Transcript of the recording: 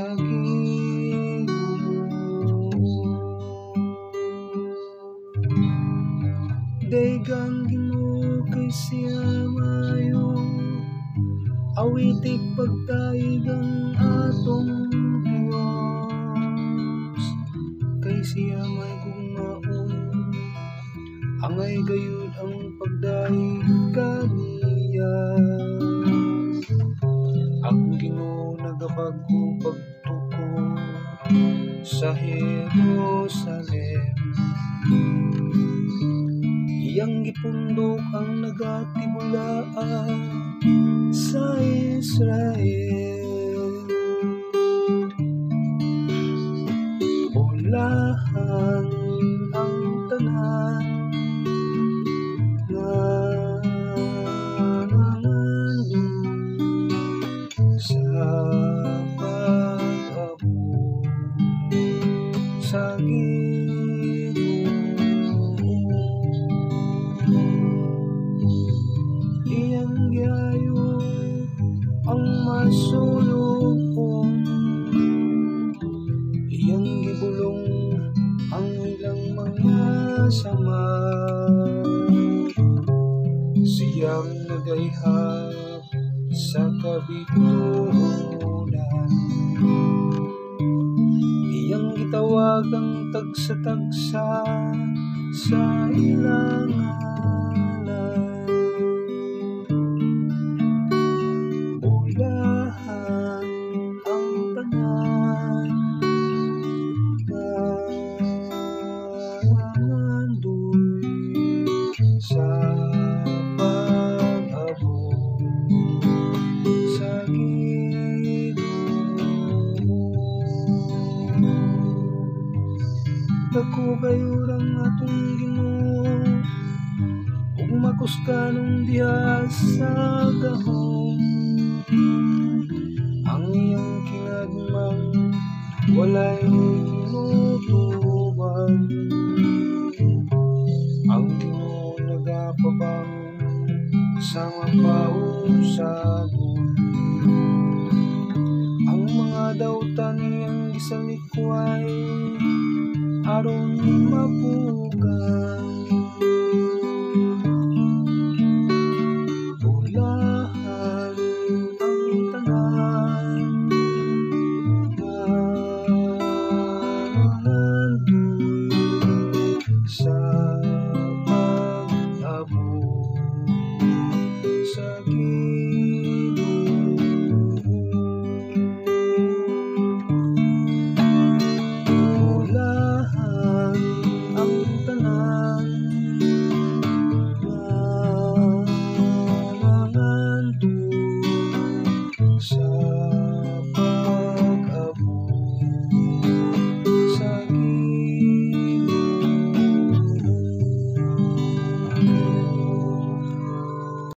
sa Ginoo. Daygang Ginoo kay siya maayo, awitik pagdaig ang atong Dios, kay siya may gugmaon, angay gayud ang pagdaig kaniya. Ang Ginoo nagabag-o pagtuko sa Jerusalem. Iyang gipundok ang nagatibulaa sa Israel. Bulahan ang tanan nga nangandoy sa pag-abot sa Ginoo. Iyang giayo ang masulupon, iyang gibulong ang ilang mga sama. Siyang nagayhap sa kabituonan, iyang gitawag ang tagsa-tagsa sa ilang ngalan. Bulahan ang tanan nga nangandoy sa pag-abot sa Ginoo. Dako kayo ang atong Ginoo ug makusganong diha sa gahom. Ang iyang kinagmang walay kinutuban. Ang Ginoo nagapabangon sa mapausagon. Ang mga dautan iyang gisalikway aron mapugang.